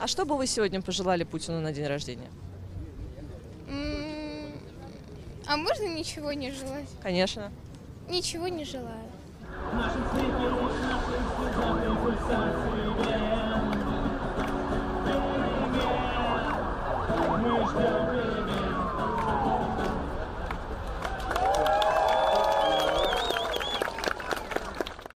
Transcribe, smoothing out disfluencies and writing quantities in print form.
А что бы вы сегодня пожелали Путину на день рождения? А можно ничего не желать? Конечно. Ничего не желаю.